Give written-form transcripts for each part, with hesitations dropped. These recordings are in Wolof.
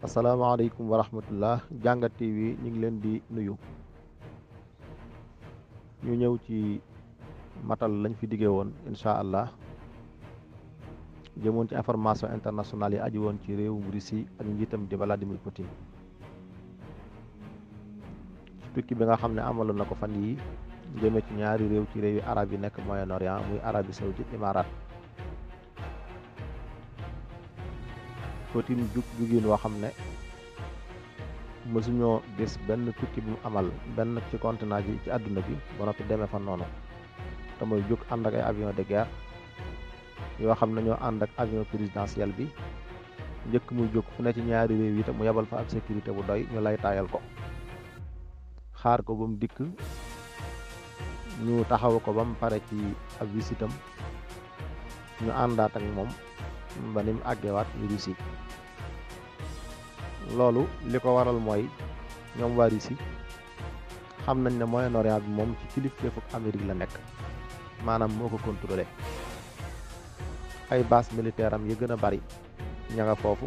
asalaamaaleykum wa rahmatullah jàngat TV ñu ngi leen di nuyu ñu ñëw ci matal lañ fi diggee woon incha allah jëmoon ci information internationale yi aju woon ci réewum Russie ak njiitam di Vladimir Poutine ci tukki bi nga xam ne amaloon na ko fan yi jëme ci ñaari réew ci réew yi arab yi nekk Moyen-Orient muy Arabie Saoudite Imaaraat Poutine jugin woo xam ne mësuñoo gis benn tukki bu mu amal benn ci continent bi ci àdduna bi ba noppi demee fa noonu te mooy jóg ànd ak ay avion de guerre yoo xam ne ñoo ànd ak avion présidentiel bi njëkk muy jóg fu ne ci ñaari réew yi te mu yebal fa ak sécurité bu doy ñu lay taayal ko xaar ko ba mu dikk ñu taxaw ko ba mu pare ci ab visitam ñu àndaat ak moom ba ni mu àggewaat Russie loolu li ko waral mooy ñoom waa Russie xam nañ ne Moyen-Orient bi moom ci kilifteefuk Amérique la nekk maanaam moo ko contrôlé ay base militaire am yi gën a bari ña nga foofu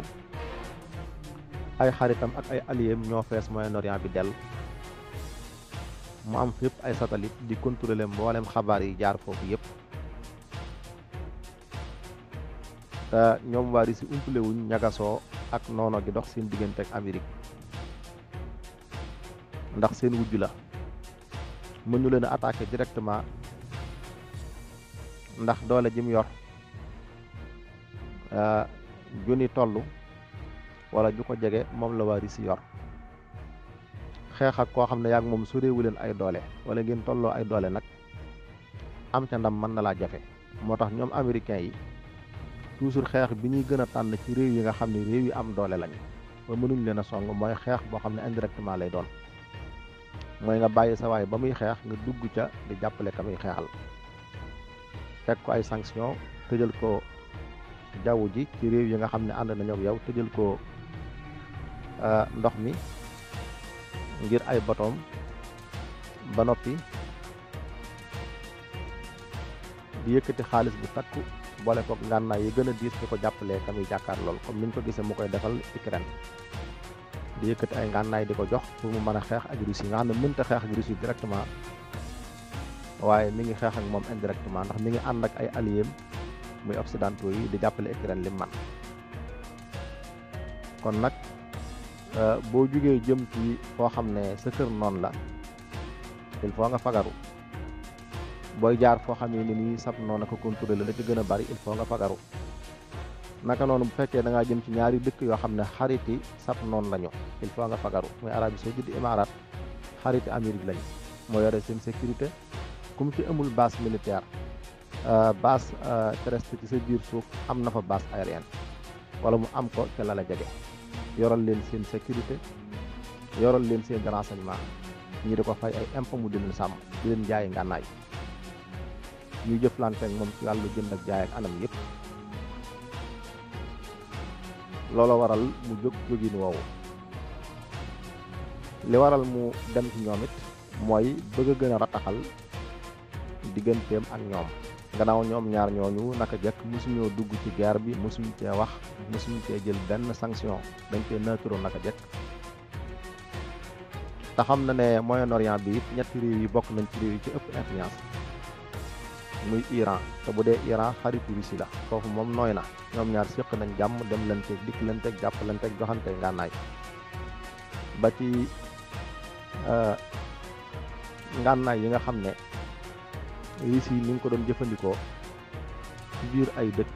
ay xaritam ak ay alliés ñoo fees Moyen-Orient bi dell mu am fépp ay satellite di contrôlé mboolem xabaar yi jaar foofu yépp te ñoom waa Russie umpale wuñ ñagasoo ak noono gi dox seen diggante ak Amérique ndax seen wujj la mënu leen a attaqué directement ndax doole ji mu yor junni toll wala ju ko jege moom la waa Russie yor xeex ak koo xam ne yaag moom soreewu leen ay doole wala ngeen tolloo ay doole nag am ca ndam mën na laa jafe moo tax ñoom américains yi toujours xeex bi ñuy gën a tànn ci réew yi nga xam ne réew yi am doole lañu ba mënuñ leen a song mooy xeex boo xam ne indirectement lay doon mooy nga bàyyi sa waay ba muy xeex nga dugg ca di jàppale ka muy xeexal teg ko ay sanction tëjal ko jaww ji ci réew yi nga xam ne ànd nañu ak yow tëjal ko ndox mi ngir ay botoom ba noppi di yëkkati xaalis bu takku boole ko ngànnaay yi gën a diis di ko jàppalee ka muy jàkkaar lool comme niñ ko gisee mu koy defal Ukraine di yëkkati ay ngànnaay di ko jox pour mu mën a xeex ak Russie nga xam ne mënta xeex ak Russie directement waaye mi ngi xeex ak moom indirectement ndax mi ngi ànd ak ay alliés muy occidentaux yi di jàppale Ukraine lim man kon nag boo jugee jëm ci foo xam ne sa kër noonu la il faut nga fagaru booy jaar foo xam ne nii sab noonu ko contrôlé la ci gën a bari il faut nga fagaru naka noonu bu fekkee da ngaa jëm ci ñaari dëkk yoo xam ne xariti sab noonu lañu il faut nga fagaru muy Arabie Saoudite di Imaaraat xariti Amérique lañu moo yore seen sécurité comme ci amul base militaire base terrestre ci sa biir suuf am na fa base aérienne wala mu am ko ca la la jege yoral leen seen sécurité yoral leen seen renseignement ñi di ko fay ay impôt mu di leen sàmm di leen jaayi ngànnaay ñuy jëflante ak moom ci wàllu jënd ak jaay ak anam yëpp loola waral mu jógin woowu li waral mu dem ci ñoom it mooy bëgg a gën a rataxal digganteem ak ñoom gannaaw ñoom ñaar ñooñu naka jekk mosuñoo dugg ci guerre bi mosuñu cee wax mosuñu cee jël benn sanction dañ cee neutre naka jekk te xam na ne Moyen-Orient bi it ñetti réew yi bokk nañ ci réew yi ci ëpp influence muy Iran te bu dee Iran xaritu Russie la foofu moom nooy na ñoom ñaar séq nañ jàmm dem lanteeg dikk lanteeg jàpp lanteeg joxante ngànnaay ba ci ngànnaay yi nga xam ne Russie ni ngi ko doon jëfandikoo ci biir ay dëkk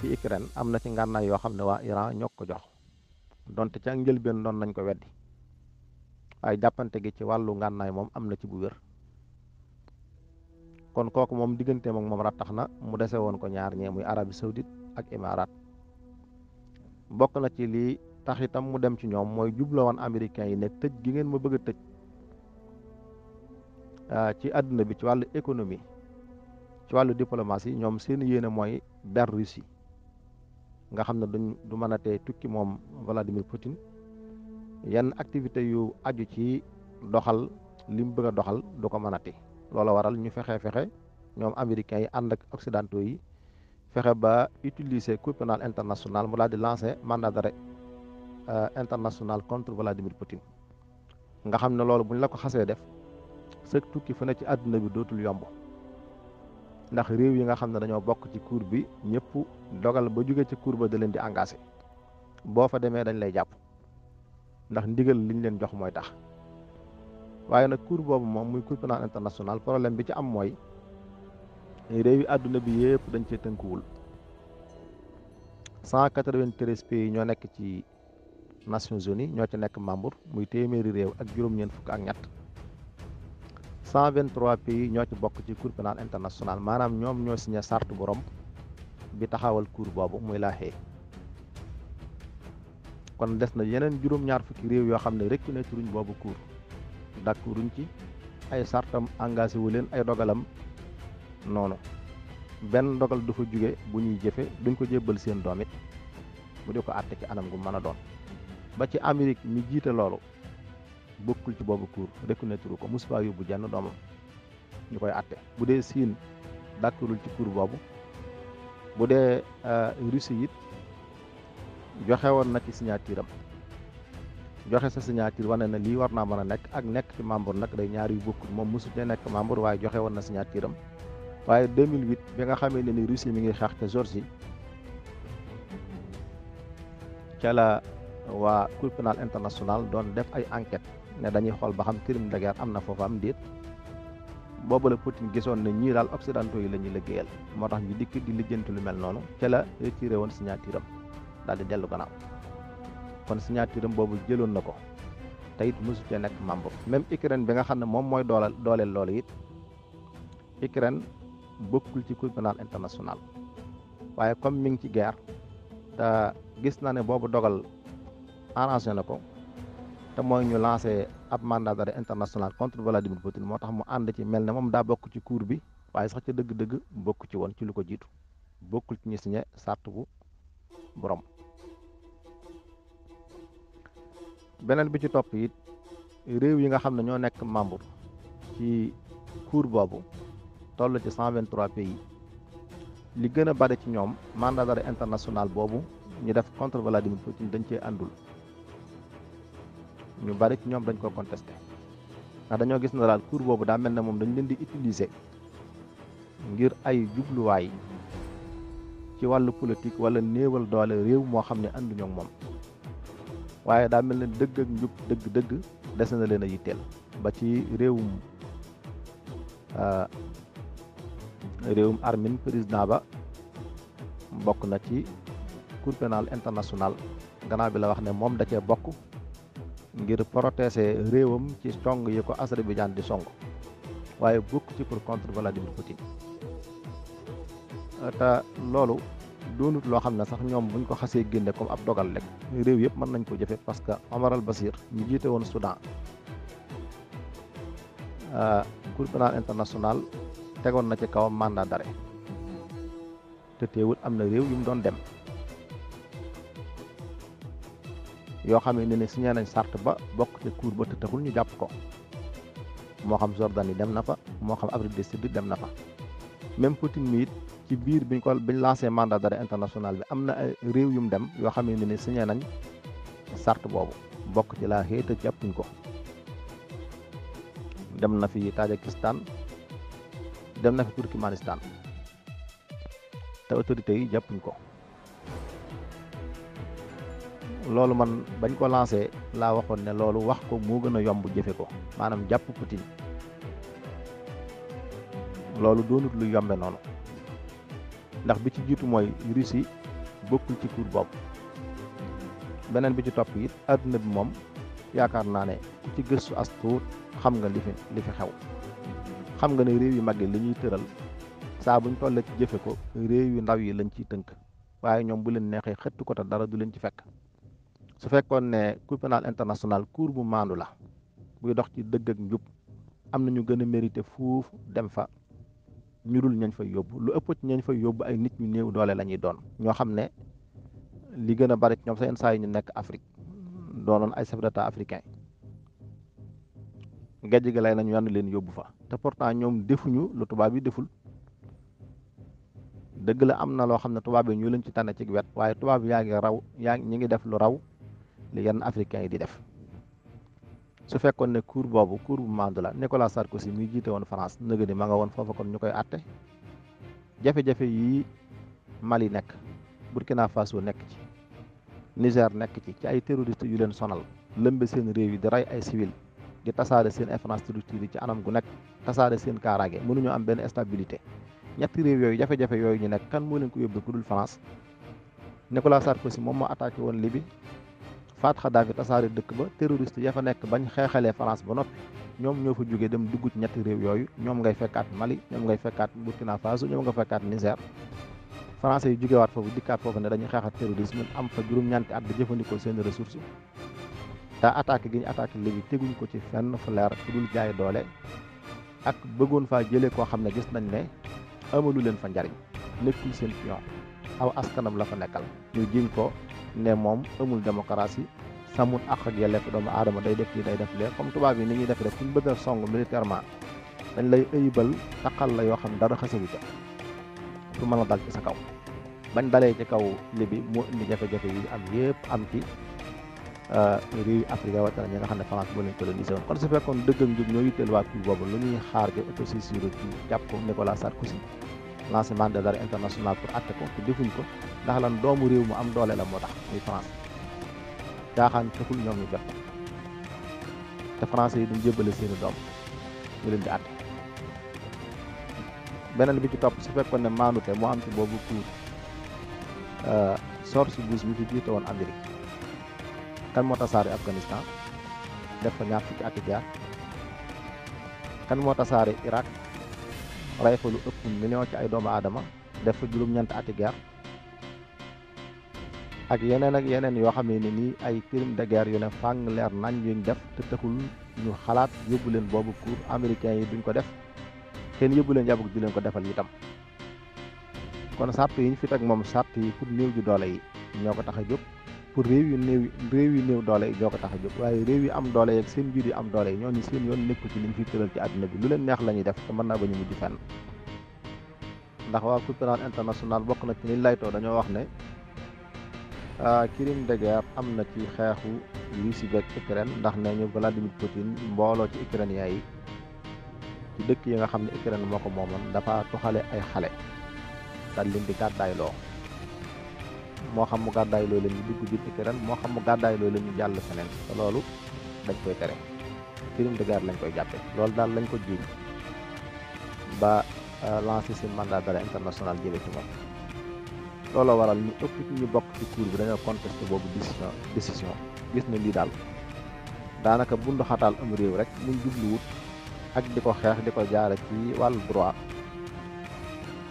ci Ukraine am na ci ngànnaay yoo xam ne waa Iran ñoo ko jox donte ca njëlbeen doon nañ ko weddi waaye jàppante gi ci wàllu ngànnaay moom am na ci bu wér kon kooku moom digganteem ak moom rattax na mu dese woon ko ñaar ñee muy Arabie Saoudite ak Imaaraat bokk na ci lii tax itam mu dem ci ñoom mooy jubla woon américains yi ne tëj gi ngeen ma bëgg a tëj ci àdduna bi ci wàllu économie ci wàllu diplomatie ñoom seen yéene mooy ber Russie nga xam ne du mën a tee tukki moom Vladimir Poutine yenn activité yu aju ci doxal li mu bëgg a doxal du ko mën a tee loola waral ñu fexe ñoom américains yi ànd ak occidentaux yi fexe ba utiliser Cour pénale internationale mu daal di lancer mandat d'arrêt international contre Vladimir Poutine nga xam ne loolu bu ñu la ko xasee def sëg tukki fu ne ci àdduna bi dootul yomb ndax réew yi nga xam ne dañoo bokk ci cour bi ñëpp dogal ba jóge ci cour ba da leen di engagé boo fa demee dañ lay jàpp ndax ndigal liñ leen jox mooy tax waaye nag cour boobu moom muy cour pénal international problème bi ci am mooy réew yi àdduna bi yëpp dañ cee tënkuwul 193 pays ñoo nekk ci Nations Unies ñoo ci nekk membre muy téeméeri réew ak juróom-ñeent fukk ak ñett 123 pays ñoo ci bokk ci cour pénal international maanaam ñoom ñoo signé charte bu Rome bi taxawal cour boobu muy La Haye kon des na yeneen juróom-ñaar fukki réew yoo xam ne reconnaître ruñ boobu cour d'accorduñ ci ay sartam engagé wu leen ay dogalam noonu benn dogal du fa jóge bu ñuy jëfe duñ ko jébbal seen doom it bu di ko àtte ci anam gu mën a doon ba ci Amérique mi jiite loolu bokkul ci boobu cour reconnaître ko mosu faa yóbbu jenn doomam ñu koy àtte bu dee Siin d'accordul ci cour boobu bu dee Russie it joxe woon na ci signature am joxe sa signature wane na lii war naa mën a nekk ak nekk ci membre nag day ñaar yu bokkul moom mosu cee nekk membre waaye joxe woon na signature am waaye 2008 bi nga xamee ne ni Russie mi ngi xeex ca Géorgie ca la waa Cour pénal international doon def ay enquête ne dañuy xool ba xam crime de guerre am na foofa am déet boobu la Poutine gisoon ne ñii daal occidentaux yi la ñuy liggéeyal moo tax ñu dikk di lijjanti lu mel noonu ca la retiré woon signature am daal di dellu gannaaw kon signature am boobu jëloon na ko te it mosu cee nekk membre même Ukraine bi nga xam ne moom mooy dooleel loolu it Ukraine bokkul ci Cour pénal international waaye comme mi ngi ci guerre te gis na ne boobu dogal arrangé na ko te mooy ñu lancé ab mandat d'arrêt international contre Vladimir Poutine moo tax mu ànd ci mel ne moom daa bokk ci cour bi waaye sax ca dëgg-dëgg bokk ci woon ci lu ko jiitu bokkul ci ñu signé charte bu borom beneen bi ci topp it réew yi nga xam ne ñoo nekk membre ci cour boobu toll ci 123 pays li gën a bari ci ñoom mandat d'arrêt international boobu ñu def contre Vladimir Poutine dañ cee àndul ñu bari ci ñoom dañ ko contesté ndax dañoo gis na daal cour boobu daa mel ne moom dañ leen di utiliser ngir ay jubluwaay ci wàllu politique wala néewal doole réew moo xam ne ànduñu ak moom waaye daa mel ne dëgg ak njub dëgg des na leen a yitteel ba ci réewum Arménie président ba bokk na ci Cour pénal international gannaaw bi la wax ne moom da cee bokk ngir protéger réewam ci song yi ko Azerbaïdjan di song waaye bokk ci pour contre Vladimir Poutine te loolu doonut loo xam ne sax ñoom buñ ko xasee génne comme ab dogal rek réew yëpp mën nañ ko jëfe parce que Omar al Bashir ñu jiite woon Soudan Cour pénal international tegoon na ci kawam mandat d'arrêt te teewul am na réew yu mu doon dem yoo xam ne signé nañ charte ba bokk ci cour ba te taxul ñu jàpp ko moo xam Jordanie dem na fa moo xam Afrique du Sud dem na fa même Poutine mi it ci biir biñ lancé mandat d'arrêt international bi am na ay réew yu mu dem yoo xam ne signé nañ charte boobu bokk ci La Haye te jàppuñ ko dem na fi Tadjikistan dem na fi Turkménistan te autorités yi jàppuñ ko loolu man bañ ko lancé laa waxoon ne loolu wax ko moo gën a yomb jëfe ko maanaam jàpp Poutine loolu doonut lu yombe noonu ndax bi ci jiitu mooy Russie bokkul ci cour boobu beneen bi ci topp it adduna bi moom yaakaar naa ne ku ci gëstu as tuut xam nga li fi xew xam nga ne réew yu mag yi li ñuy tëral saa buñ tollee ci jëfe ko réew yu ndaw yi lañ ciy tënk waaye ñoom bu leen neexee xëttu ko te dara du leen ci fekk su fekkoon ne Cour pénal international cour bu maandu la buy dox ci dëgg ak njub am na ñu gën a mérité fuuf dem fa ñu dul ñañ fay yóbbu lu ëpp ci ñañ fay yóbbu ay nit ñu néew doole la ñuy doon ñoo xam ne li gën a bari ñoom seen saa yi ñu nekk Afrique doonoon ay chef d'état africain gajj gi lay nañu yann leen yóbbu fa te pourtant ñoom defuñu lu tubaab yi deful dëgg la am na loo xam ne tubaab yi ñu leen ci tànn ci wet waaye tubaab yaa ngi raw ñi ngi def lu raw li yenn africains yi di def. su fekkoon ne cour boobu cour bu mandu la Nicolas Sarkozy mi jiite woon France nëga ni ma nga woon foofa kon ñu koy àtte. jafe-jafe yi Mali nekk, Burkina Faso nekk ci, Niger nekk ci ay terroristes yu leen sonal lëmbe seen réew yi di rey ay civil di tasaare seen infrastructure yi ci anam gu nekk, tasaare seen kaaraange, mënuñu am benn stabilité. ñetti réew yooyu jafe-jafe yooyu ñu nekk kan moo leen ko yóbbu ku dul France. Nicolas Sarkozy moom moo attaqué woon Libye faat Kadhafi tasaare dëkk ba, terroriste ya fa nekk bañ xeexalee France ba noppi ñoom ñoo fa jógee dem dugg ci ñetti réew yooyu. ñoom ngay fekkaat Mali, ñoom ngay fekkaat Burkina Faso, ñoom nga fekkaat Niger. français yi jógewaat foofu dikkaat foofu ne dañuy xeexat terrorisme am fa juróom-ñeenti at di jëfandikoo seen ressources. te attaque gi ñu attaqué Libye teguñ ko ci fenn fu leer fu dul jaay doole ak bëggoon faa jëlee koo xam ne gis nañ ne amalu leen fa njariñ, nekkul seen pion, aw askanam la fa nekkal. ñu jiñ ko ne moom amul démocratie, sàmmul àq ak yelleef doomu aadama, day def lii day def lee comme tubaab yi ni ñuy def rek fu ñu bëgg a song militairement dañ lay ëyibal taqal la yoo xam dara xasawu ca pour mën a dal ci sa kaw. bañ dalee ci kaw Libye moo indi jafe-jafe yi am yëpp am ci réew yi Afrique rawatina ñi nga xam ne France moo leen colonisé woon. kon su fekkoon dëgg ak njub ñoo yitteel waa kii boobu lu ñuy xaar ci autosaisine ci jàpp ko Nicolas Sarkozy lancé mandat d'arrêt international pour atte ko te defuñ ko ndax lan doomu réew mu am doole la moo tax muy France. caaxaan taxul ñoom ñu jot te français yi duñ jébbale seeni doom ñu leen di atte. beneen bi ci topp su fekkoon ne maanute moo am ci boobu cour George Bush mi fi jiite woon Amérique kan moo tasaare Afghanistan def fa ñaar fukki ati jaar. kan moo tasaare Irak rey fa lu ëpp million ci ay doomu aadama def fa juróom-ñeenti ati jaar. ak yeneen yoo xam ne nii ay crime de guerre yu ne fàng leer nañ yuñ def te taxul ñu xalaat yóbbu leen boobu cour. américains yi duñ ko def, kenn yóbbu leen yàbug di leen ko defal itam. kon sart yi ñu fi teg moom sart yi pour néew ju doole yi ñoo ko tax a jóg, pour réew yu néew doole yi ñoo ko tax a jóg. waaye réew yi am doole yeeg seen njiit yi am doole yi ñooñu seen yoon nekku ci liñ fi tëral ci àdduna bi lu leen neex la ñuy def te mën naa bañu mujj fenn. ndax waa Cour pénale internationale bokk na ci ni laytoo dañoo wax ne crime de guerre am na ci xeexu Russie beeg Ukraine ndax ne ñu Vladimir Poutine mbooloo ci ukrainien yi ci dëkk yi nga xam ne Ukraine moo ko moomoon dafa tuxale ay xale daal leen di gàddaay loo, moo xam mu gàddaay loo leen ñu dugg biir Ukraine, moo xam mu gàddaay loo leen ñu jàll feneen te loolu dañ koy tere, crime de guerre lañ koy jàppe. loolu daal lañ ko jiiñ ba lancé seen mandat d'arrêt international jëme ci moom. looloo waral ñu ëpp ci ñu bokk ci cour bi dañoo contesté boobu décision gis na lii daal daanaka bundu xataal am réew rek muñ jubluwut ak di ko xeex di ko jaare ci wàllu droit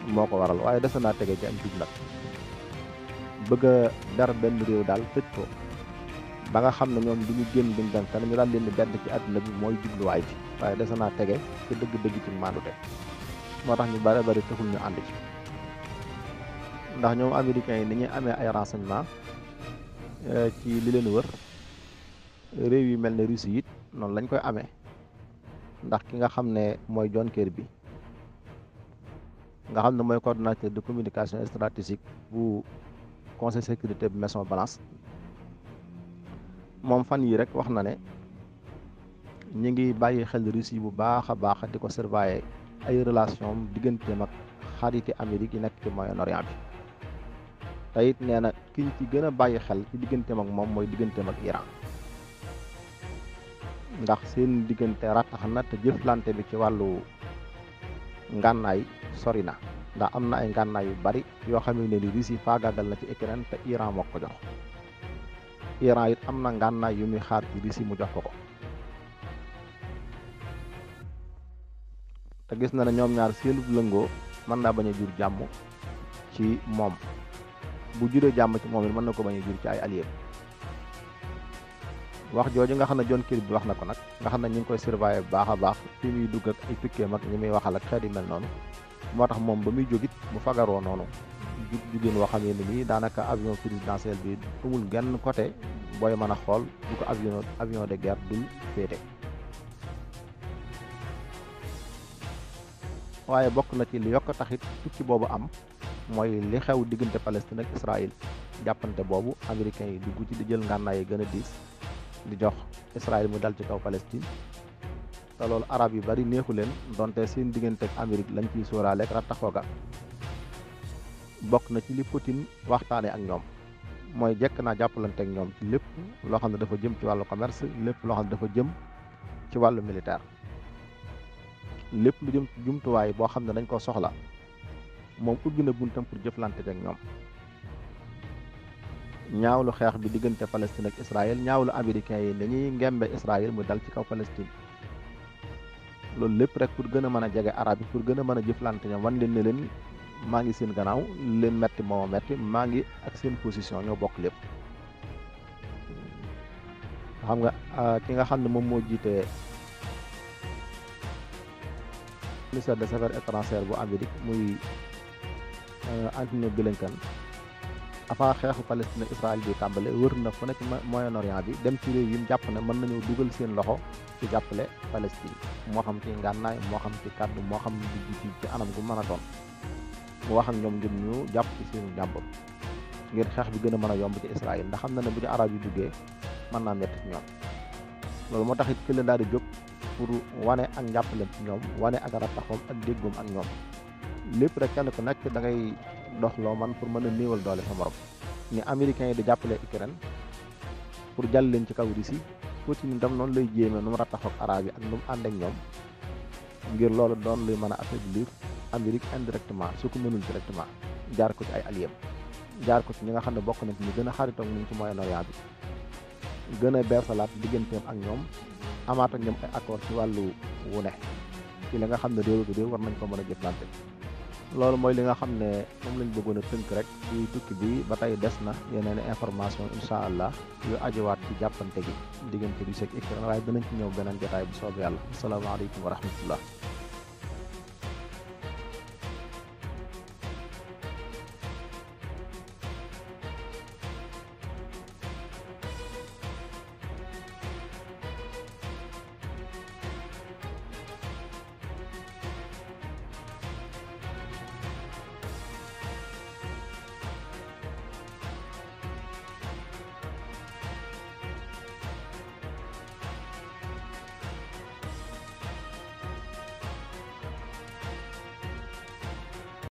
moo ko waral. waaye dese naa tege ci am jub nag bëgg a dar benn réew daal tëj ko ba nga xam ne ñoom du ñu génn duñ dem te ñu daal leen di bedd ci àdduna bi mooy jubluwaay bi. waaye dese naa tege ci dëgg-dëgg ci maandute moo tax ñu bari taxul ñu ànd ci. ndax ñoom américains yi ni ñuy amee ay renseignement ci li leen wër réew yu mel ne Russie it noonu lañ koy amee. ndax ki nga xam ne mooy John Kirby nga xam ne mooy coordonnateur de communication stratégique bu conseil sécurité bu Maison Blanche moom fan yi rek wax na ne ñi ngi bàyyi xel Russie bu baax a baax di ko surveiller ay relation digganteem ak xariti Amérique yi nekk ci Moyen-Orient bi. te it nee na kiñ ci gën a bàyyi xel ci digganteem ak moom mooy digganteem ak Iran ndax seen diggante rattax na te jëflante bi ci wàllu ngànnaay sori na ndax am na ay ngànnaay yu bari yoo xam ne ni Russie faagaagal na ci Ukraine te Iran moo ko jox. Iran it am na ngànnaay yu muy xaar ci Russie mu jox ko ko. te gis na ne ñoom ñaar seenu lëngoo mën naa bañ a jur jàmm ci moom. bu juree jàmm ci moom it mën na ko bañ a jur ci ay alliés. wax jooju nga xam ne John Kirby bi wax na ko nag nga xam ne ñu ngi koy surveiller bu baax a baax fi muy dugg ak ay tukkeem ak ñi muy waxal ak xeet yu mel noonu moo tax moom ba muy jógit mu fagaroo noonu jugéen woo xam ne nii daanaka avion présidentiel bi amul genn côté booy mën a xool bu ko avion de guerre dul féete. waaye bokk na ci li yokk taxit tukki boobu am mooy li xew diggante Palestine ak Israël jàppante boobu américains yi dugg ci di jël ngànnaay yi gën a diis di jox Israël mu dal ci kaw Palestine te loolu arab yu bari neexu leen donte seen diggante ak Amérique lañ ciy sóoraale ak rattaxoo ga bokk na ci li Poutine waxtaane ak ñoom mooy jekk naa jàppalante ak ñoom ci lépp loo xam ne dafa jëm ci wàllu commerce lépp loo xam ne dafa jëm ci wàllu militaire lépp lu jëm ci jumtuwaay boo xam ne dañ ko soxla moom ubbi na buntam pour jëflante ak ñoom ñaawlu xeex bi diggante Palestine ak Israël ñaawlu américains yi dañuy ngembe Israël mu dal ci kaw Palestine loolu lépp rek pour gën a mën a jege arab yi pour gën a mën a jëflante ñoom wan leen ne leen maa ngi seen gannaaw leen metti moo metti maa ngi ak seen position ñoo bokk lépp xam nga ki nga xam ne moom moo jiite ministère des affaires étrangères bu Amérique muy Antony Blinken avant xeexu Palestine Israël bi tàmbale wër na fu nekk Moyen-Orient bi dem ci réew yi mu jàpp ne mën nañoo dugal seen loxo ci jàppale Palestine moo xam ci ngànnaay moo xam ci kàddu moo xam ci anam gu mën a doon mu wax ak ñoom ngir ñu jàpp ci seen jàmbur ngir xeex bi gën a mën a yomb ci Israël ndax xam na ne bu ñu arab yi duggee mën naa metti ci ñoom loolu moo tax it ki leen daal di jóg pour wane ak njàppale ci ñoom wane ak rattaxoom ak déggoom ak ñoom lépp rek kenn ku nekk da ngay dox loo man pour mën a néewal doole sa morom ni américains yi di jàppale Ukraine pour jàll leen ci kaw Russie Poutine dem noonu lay jéeme nu mu rattaxoog arab yi ak nu mu ànd ak ñoom ngir loolu doon luy mën a affaiblir Amérique indirectement su ko mënul directement jaar ko ci ay alliés jaar ko ci ñi nga xam ne bokk na ci ñu gën a xaritoog ñu ci Moyen-Orient bi gën a beesalaat digganteem ak ñoom amaat ak ñoom ay accord ci wàllu wu ne ci li nga xam ne réew du réew war nañ ko mën a jëflante loolu mooy li nga xam ne moom lañ bëggoon a tënk rek ci tukki bi ba tey des na yeneen information incha allah yu ajuwaat ci jàppante gi diggante Russie ak Ukraine waaye dinañ ci ñëw beneen jotaay bu soobee yàlla asalaamaaleykum wa rahmatullah